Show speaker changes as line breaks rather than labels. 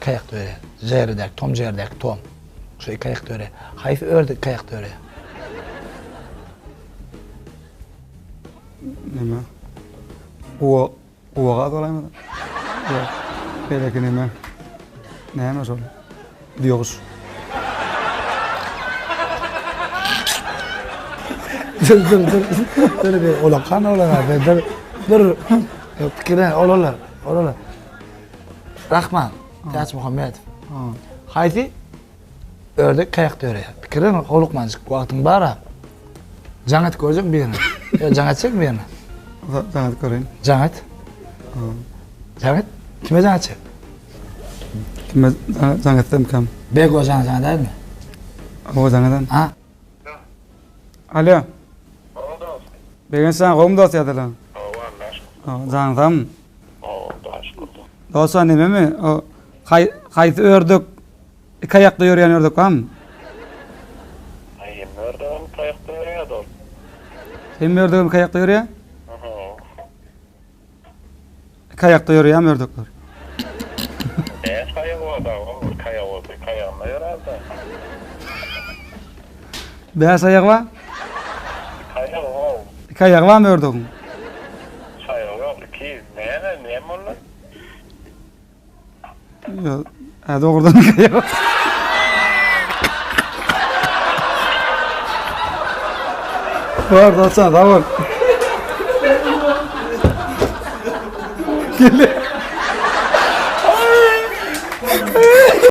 Iki aýakda ýörýär. Jerridäki, Tom Jerridäki Tom. Şo iki aýakda ýörýär. Haýsy ördek iki aýakda ýörýär?
Neme? Guwa, guwa gaz bolaýmasa? Ýok. Beýleki neme? Näme şol? Düýeguş.
Dur, dur, dur. Dur bir, ulakan olar. Dur, dur. Pikirlen, olarlar, olarlar. Rahman, Täçmuhammedow. Haýsy ördek kaýakda ýörýär? Pikirlen, howlukmanjyk wagtyň bar-a. Jaň et görjekmi birine? Ýa jaň etjekmi birine?
Jaň edip göreýin.
Jaň et. Jaň et. Kime jaň etjek?
Kime jaň etsemkäm?
Bego jaň jaň edäýdimi?
Hawa jaň eden.
Ha?
Alo. Begenç jan gowmy dost ýadylan?
Hawa Alla şükür.
Hawa janyň sagmy?
Hawa Alla şükür.
Dost jan nememi? O haýsy ördek iki aýakda ýörýän ördek barmy?
Aý hemme ördegem iki aýakda ýörýär dost.
Hemme ördegem iki aýakda ýörýär?
Hawa.
Iki aýakda ýöreýärmi ördekler?
Bäş aýagy bar dagy oň, iki aýagy bolsa iki aýagynda ýörär-dä.
Bäş aýagy bar?
Iki aýagy bar.
Iki aýagy barmy ördegiň?
Üç aýagy ýok, iki. Näme, näme boldy?
Ýok, hä dogrudan iki aýagy bar. Bar, dostjan, sag bol. Gel.